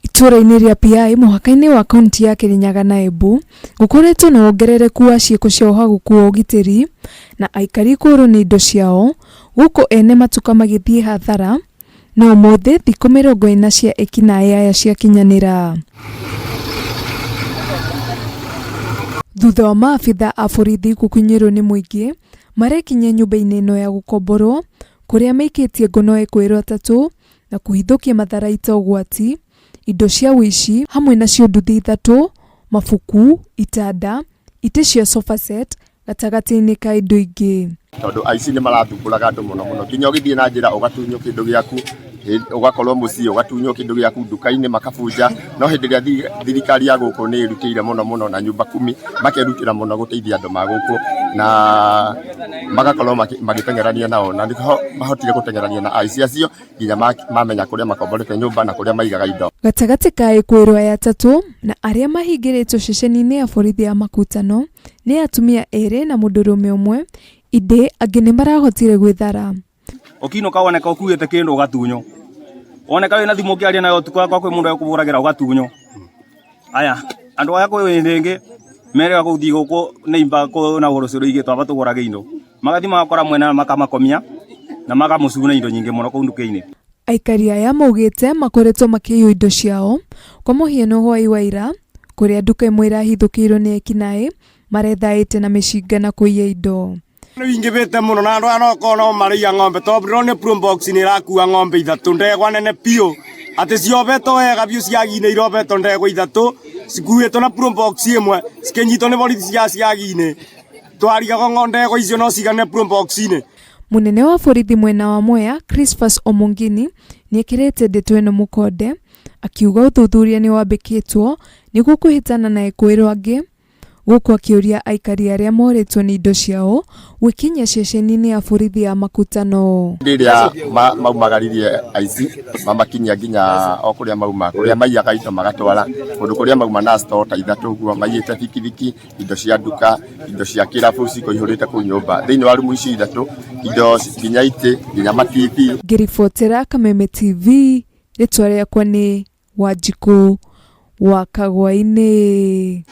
Itũũra-inĩ rĩa Piai mũhaka-inĩ wa kaunti ya Kirinyaga na Embu, gũkoretwo na wongerereku wa ciĩko cia ũhagũku wa ũgitĩri na aikari kũũrwo nĩ indo ciao, gũkũ ene matuka magĩthiĩ hathara, no ũmũthĩ thikũ 40 cia ekinaĩ aya ciakinyanĩra. Thutha wa maabitha a borithi gũkinyĩrwo nĩ mũingĩ, marekinyia nyũmba-inĩ ĩno ya gũkomborwo kũrĩa maikĩtie ngono ekũĩrwo atatũ na kũhithũkia matharaita ũgwati, indo cia ũici hamwe nacio nduthi ithatũ, mabuku, itanda, itĩ cia sofa set gatagatĩ-inĩ ka indo ingĩ. Tondũ aici nĩ marathumbũraga andũ mũno mũno, nginya ũgĩthiĩ na njĩra ũgatunywo kĩndũ gĩaku, ũgakorwo mũciĩ ũgatunywo kĩndũ gĩaku, nduka-inĩ makabunja. No hĩndĩ ĩrĩa thirikari ya gũkũ nĩ ĩrutĩire mũno mũno na nyumba kumi makerutĩra mũno gũteithia andũ ma gũkũ na magakorwo magĩteng'erania nao, na nĩho mahotire gũteng'erania na aici acio nginya mamenya kũrĩa makomborete nyũmba na kũrĩa maigaga indo. Gatagatĩ ka ekũĩrwo aya atatũ na arĩa mahingĩrĩtwo ceceni-inĩ ya borithi ya Makutano nĩ atumia erĩ na mũndũrũme ũmwe, ĩndĩ angĩ nĩ marahotire gwĩthara. Ũkiinũka woneka ũkuĩte kĩndũ ũgatunywo. Woneka wĩna thimũ ũkĩaria nayo ũtukũ akwa kwĩ mũndũ ekũbũragĩra ũgatunywo. Aya, andũ aya kwĩ hĩndĩ ĩngĩ merĩga gũthiĩ gũkũ neighbour kũ na ũhoro ũcio ũrĩigĩtwo aba tũgũrage indo. Magathiĩ magakora mwene makamakomia na makamũcuna indo nyingĩ mũno kũu nduka-inĩ. Aikari aya maugĩte makoretwo makĩiywo indo ciao, kwa mũhiano hwaĩ wa ira kũrĩa nduka ĩmwe ĩrahithũkĩirwo nĩ ekinaĩ marethaĩte na mĩcinga na kũiya indo. Nĩ wingĩhĩte mũno na andũ aya no korwo no marĩia ng'ombe tondũ ndĩronire Probox nĩ ĩrakua ng'ombe ithatũ ndegwa nene biũ atĩ ciobetwo wega biũ ciagi-inĩ irobetwo ndegwa ithatũ cikuĩtwo na Probox ĩmwe cikĩnyitwo nĩ borithi cia ciagi-inĩ twarigagwo ngo ndegwa icio no cigane Probox-inĩ. Mũnene wa borithi mwena wa Mwea Crispus Omongini nĩekĩrĩte ndeto ĩno mũkonde akiuga ũthuthuria nĩwambĩkĩtwo nĩguo kũhĩtana na ekũĩrwo angĩ Gũkũ akĩũria aikari arĩa morĩtwo nĩ indo ciao gwĩkinyia ceceni-inĩ ya borithi ya Makutano. Hĩndĩ ĩrĩa maumagaririe aici mamakinyia nginya o kũrĩa mauma, kũrĩa maiyaga indo magatwara, kũndũ kũrĩa mauma na store ta ithatũ ũguo, maiyĩte bikibiki, indo cia nduka, indo cia kĩrabu cikũihũrĩte kũu nyũmba. Thĩinĩ wa rumu ici ithatũ, indo nginya itĩ, nginya ma TV. Ngĩribotera Kameme TV, rĩtwa rĩakwa nĩ Wanjikũ wa Kagwainĩ.